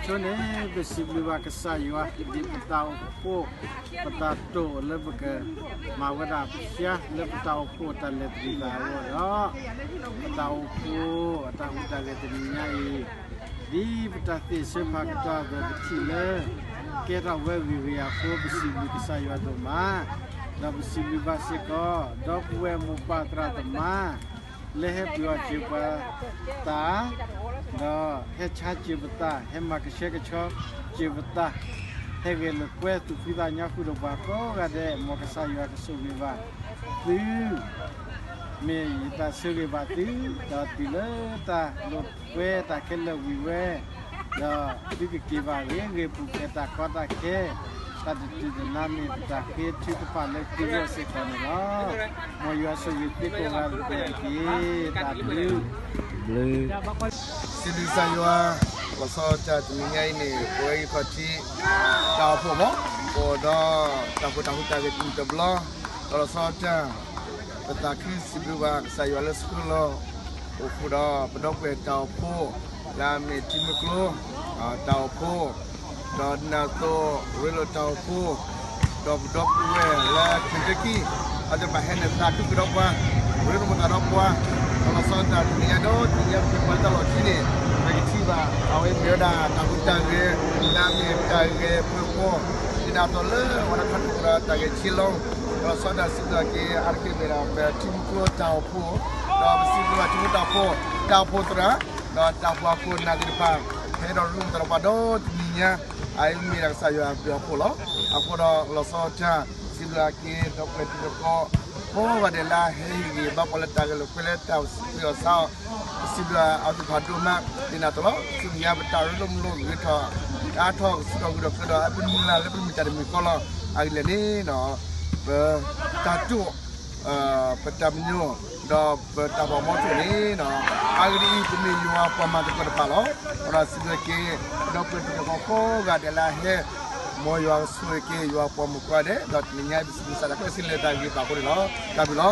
အဃိန့ၣ် ပစံးဘျုးဘၣ်ကစၢ်ယွၤ ဒ်ပတၢ်အိၣ်ဖှိၣ် ပတၢ်တိာ်လၢပကမၤဝဲဒၣ်ဖျါလၢပတၢ်အိၣ်ဖှိၣ်တၢ်လဲၤတက့ၤသးအဂီၢ်ဒီး ပတၢ်အိၣ်ဖှိၣ်အတၢ်ဟူးတၢ်ဂဲၤတနံၤညါအံၤ ဒ်ပတၢ်သ့ၣ်ဆၢဖးကတီၢ်အသိးပထံၣ်လၢ ကဲထီၣ်ဝဲဂ့ၤဂ့ၤအဃိ ပစံးဘျုးကစၢ်ယွၤဒိၣ်မး, ဒီးပစံးဘျုးဘၣ်စ့ၢ်ကီး ဒီပုၢ်ဝဲၢ်မိၢ်ပၢ်သရၣ်သမါ လၢဟဲပှ့ၤအီၣ်စၢၤပှၤသး ဒီးဟဲဆါစၢၤပသး ဟဲမၤကဆှဲကဆှီစၢၤပသး ဟဲဂဲၤလိာ်ကွဲသူၣ်ဖှံသးညီဃုာ်ဒီးပှၤကိးဂၤဒဲး မ်ကစၢ်ယွၤကဆိၣ်ဂ့ၤဘၣ်သု မ့ၢ်ယတၢ်ဆိၣ်ဂ့ၤဘၣ်သု, ဒီးတုၤလၢတၢ်လိာ်ကွဲတၢ်ခဲလၢာ်ဝံၤဝဲ, ဒီးသုကက့ၤဘၣ်ဂ့ၤဂ့ၤ ပူၤဖျဲးတၢ်ကီတၢ်ခဲ, တၢ်တတုၤတနါမ့ၢ်ပတၢ်ဃ့ထုကဖၣ်လၢသုဂီၢ်စ့ၢ်ကီးန့ၣ်လီၤ. မ်ယွၤဆိၣ်ဂ့ၤသုကိးဂၤဒဲးတက့ၢ်. တၢ်ဘျုး ဘျုး စံးဘျုးကစၢ်ယွၤ, လီၤဆီဒၣ်တၢ်တနံၤညါအံၤန့ၣ် ပဝဲအံၤခီၣ်ထံး တၢ်အိၣ်ဖှိၣ်မး ပအိၣ်ဒီးတၢ်ဃူတၢ်ဖိးတၢ်ဂဲၤတမံၤတဘျီ, ဒီးလီၤဆီဒၣ်တၢ် ပသးခုစံးဘျုးဘၣ်ကစၢ်ယွၤလၢဆှၢလီၤ အိၣ်ဃုာ်ဒီးပဒီပုၢ်ဝဲၢ်တၢ်အိၣ်ဖှိၣ် လၢအမ့ၢ်ထံမုၢ်ကျိ တၢ်အိၣ်ဖှိၣ်, ဒီးဒ်န့ၣ်အသိး ရ့လိာ်တၢ်အိၣ်ဖှိၣ်, ဒီးပဒီပုၢ်ဝဲၢ်လၢ Kentucky အဝဲသ့ၣ်တဖၣ်ဟဲနုာ်သးခုကဒီးပှၤ, ရ့လိာ်မုာ်သးဒီးပှၤ, ဒီးလီၤဆီဒၣ်တၢ်တနံၤညါဒီး တနံၤညါပှၤလၢတၢ်လီၢ်ခံန့ၣ် ပကထံၣ်ဘၣ် အဝဲမ့ၢ်ဝဲဒၣ်တၢ်ဟူးတၢ်ဂဲၤ လၢအမ့ၢ်တၢ်ဂဲၤပၢၤကီၢ် ဒ်န့ၣ်အသိးလၢအဝဲဒၣ်ခီဖျိဒီးတၢ်ဂဲၤဆ့လီၤ, ဒီးလီၤဆီဒၣ်တၢ်စံးဘျုးက့ၤ အါတက့ၢ်မ့ၢ်ဒၣ် ပထံမုၢ်ကျိတၢ်အိၣ်ဖှိၣ်, ဒီးပစံးဘျုးဘၣ်ထံဖိတၢ်အိၣ်ဖှိၣ်, တၢ်အိၣ်ဖှိၣ်သရၣ်, ဒီးတၢ်အိၣ်ဖှိၣ်အခိၣ်အနၢ်သ့ၣ်တဖၣ် ဟဲဒီးရ့လိာ်မုာ်သးဒီးပှၤဒီတနံၤညါ, အအံၤမ့ၢ်ဒၣ်ကစၢ်ယွၤအဘျုးအဖှိၣ်လီၤ. အဃိဒီးလီၤဆီဒၣ်တၢ် စံးဘျုးက့ၤ ဒီပုၢ်ဝဲၢ်တံၤသကိး ကိးဂၤဒဲးလၢအဟဲဟ့ၣ်ဂံၢ်ဘါပှၤလၢတၢ်ဂဲၤလိာ်ကွဲလၢတၢ်အိၣ်ဆူၣ်အိၣ်ချ့အီၤ, ပစံးဘျုးအဝဲသ့ၣ်တဖၣ်ဒိၣ်မး, ဒ်န့ၣ်အသိးလီၤ. ဆူမဲာ်ညါပတၢ်ရ့လိာ်မုာ်လိာ်ဂ့ၤထီၣ် အါထီၣ်ကစူၢ်ထီၣ်ဂုာ်ထီၣ်က့ၤဒီး အပမုၢ်လၢ်လၢပမ့ၢ်တၢ်တမံၤဃီလီၤ. အဂ့ၢ်လဲၣ်န့ၣ် ပတၢ်တိာ် ပတၢ်ပညိၣ် ဒီးပတၢ်ဖးမီထိၣ်န့ၣ်, အဂ့ၢ်ဒ်အံၤ, ပမ့ၢ်ယွၤပှၤမၤသကိးတဖၣ်လီၤ. ဒီးစံးဘျုးက့ၤ ဒီပုၢ်ဝဲၢ်တံၤသကိးကိးဂၤဒဲးလၢအဟဲ, မ်ယွၤကဆိၣ်ဂ့ၤက့ၤယွၤပှၤမုၣ်ကိးဂၤဒဲး, ဒီးတနံၤညါအံၤ ပစံးဘျုးကစၢ်တၢ်ခဲလၢာ်ဆံးလဲၤတၢ်ဂ့ၤဘၣ်အဃိန့ၣ်လီၤ. တၢ်ဘျုးလီၤ.